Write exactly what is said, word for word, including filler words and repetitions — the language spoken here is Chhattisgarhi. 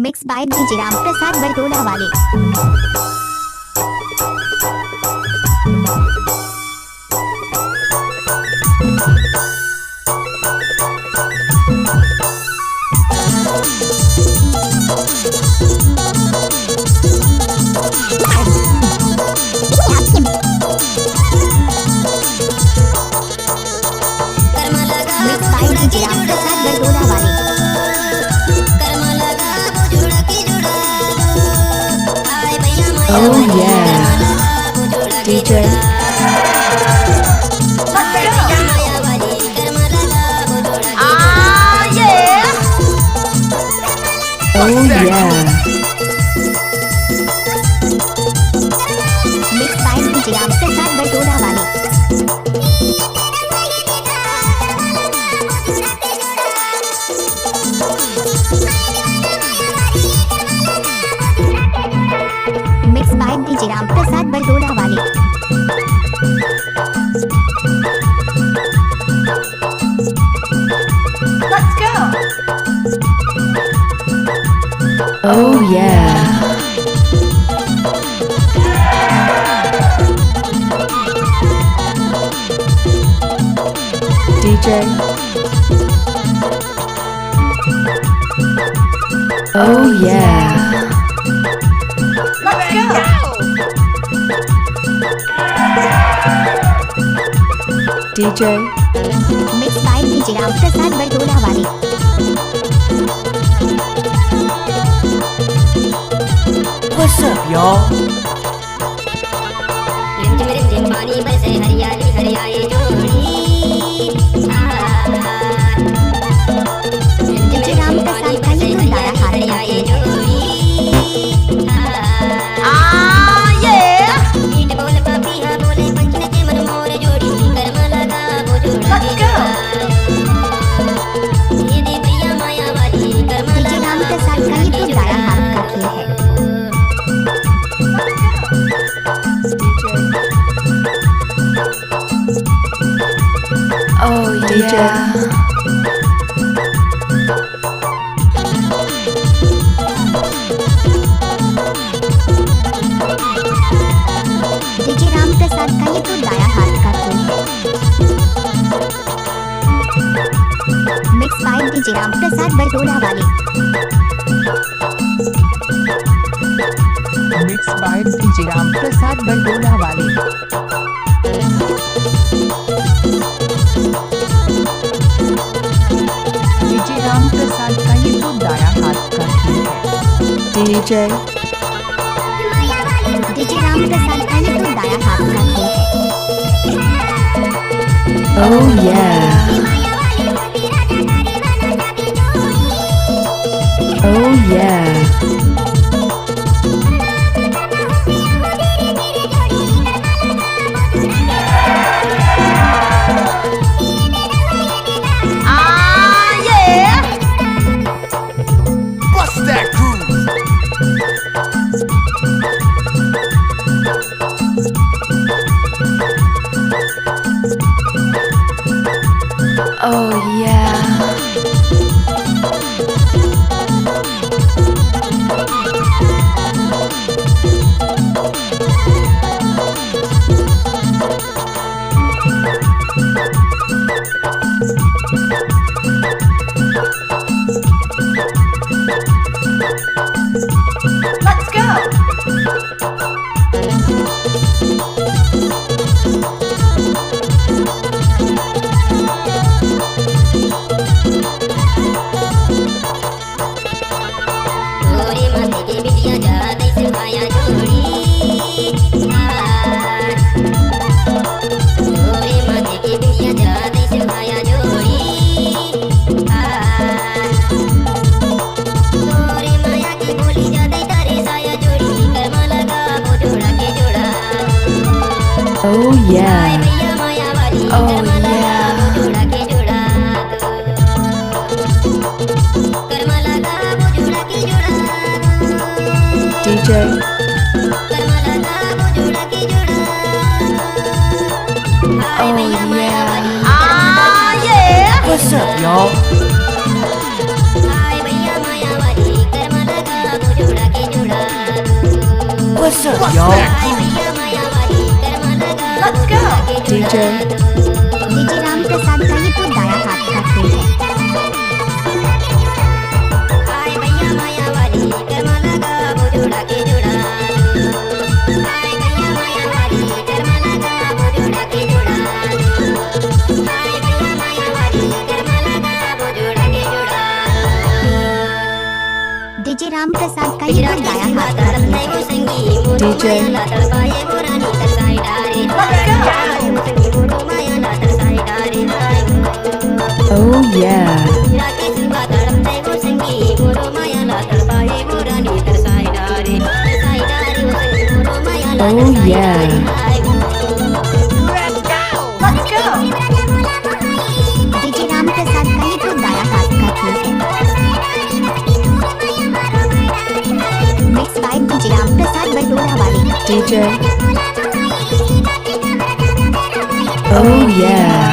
Mix by D J Ram Prasad बरटोला वाले। Mix by D J Ram Prasad बरटोला वाले। Oh yeah, D J। Oh yeah। Mix by D J Ram Prasad बरटोला वाले। Mix by D J Ram Prasad बरटोला वाले। Let's go। Oh yeah। D J। Oh yeah। Let's go। D J। Mix by D J Ram Prasad बरटोला वाले। What's up, y'all? रिमझिम रिमझिम पानी बरसे, हरियाली हरियाली जोड़ी। आ, रिमझिम रिमझिम राम प्रसाद का ये तो गाया हाथ का है। आ, ये। मीठ बोल पापिया बोले, पंछी नचे मन मोर जोड़ी। कर्मा लगा वो जोड़ा। Let's go। ये दे भैया माया वाली, कर्मा D J राम प्रसाद का ये तो गाया हाथ का खेल है। Oh D J। Yeah। D J Ram Prasad का ये तो दाया हाथ का खेल है। Mix by D J Ram Prasad बरटोला वाले। Mix by D J Ram Prasad बरटोला वाले। D J राम प्रसाद का ये तो दाया हाथ का खेल है। D J। D J Ram Prasad का ये तो दाया हाथ का खेल है। Oh yeah। Oh yeah। Ah, yeah! Bust that groove. Oh yeah। Let's go! तोरे माथे के बिंदिया जादे सुहाया जोड़ी। हाँ। तोरे माथे के बिंदिया जादे सुहाया जोड़ी। हाँ। तोरे माया के बोली जादे तारे साया जोड़ी। कर्मा लगा वो जोड़ा के जोड़ा। Oh yeah। हाय भैया माया वाली। Oh कर्मा लगा yeah। वो जोड़ा के जोड़ा। D J। Oh yeah। Ah, yeah। What's up, y'all? Let's go. DJ Ram Prasad का ये तो दाया हाथ का खेल है। DJ राम प्रसाद का ये तो दाया हाथ का खेल है। DJ। Oh yeah. Oh yeah. DJ Ram Prasad का ये तो दाया हाथ का खेल है। Mixed by DJ Ram Prasad बटोला वाली। DJ। Oh yeah.